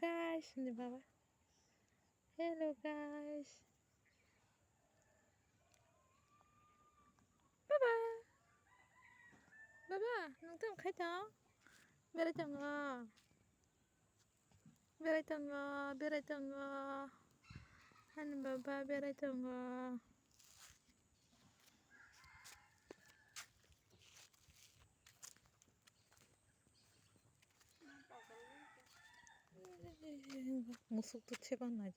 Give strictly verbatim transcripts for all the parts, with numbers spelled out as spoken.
Guys, ni baba. Hello guys. Baba. Baba, nwng tamo khai tong? Berai tongo. Berai tongo, berai tongo. Ani baba berai tongo. Musuk to cheba nai.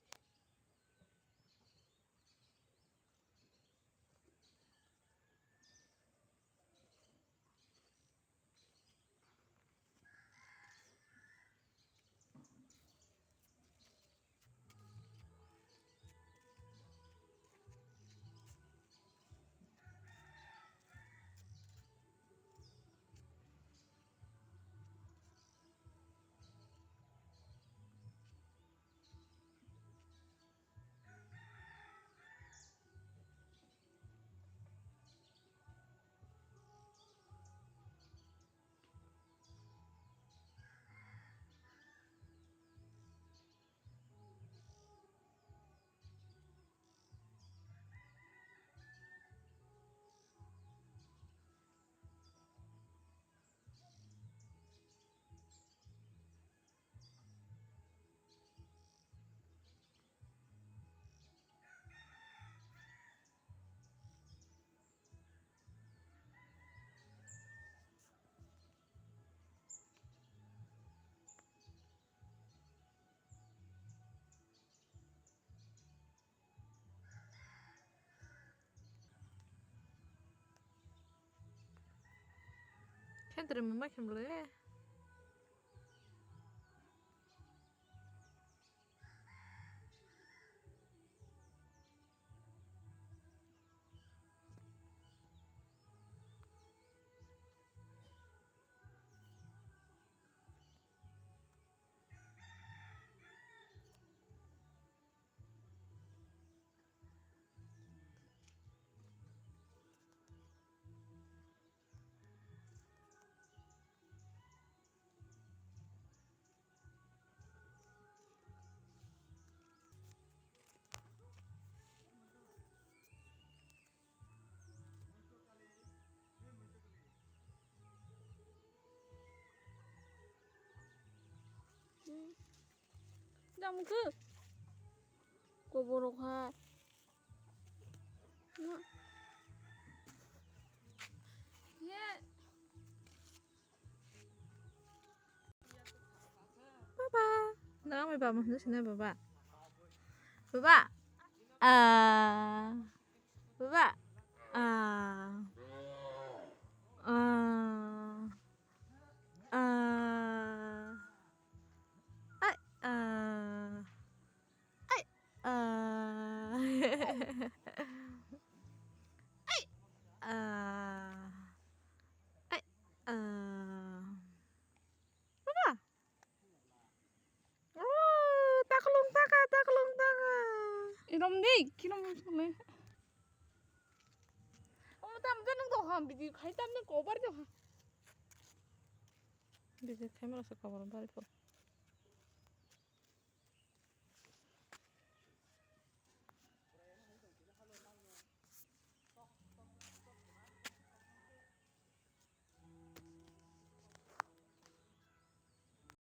Khendri mama khem le. Damkhe. Koborok hai. Ye. Baba. Nang mai baba hwnwi sinai baba. Baba. Ah. Baba. Ah. Ah. Ah. Ai, ah. Ai, ah. Ai, ah. Ai, ah. Baba. Oh, taklong taka, taklong taka. Irom dei, kirom sole. Omo tam jani doha, bidi khai tam ni kobar doha. Bidi khai mala sa kobar bari po.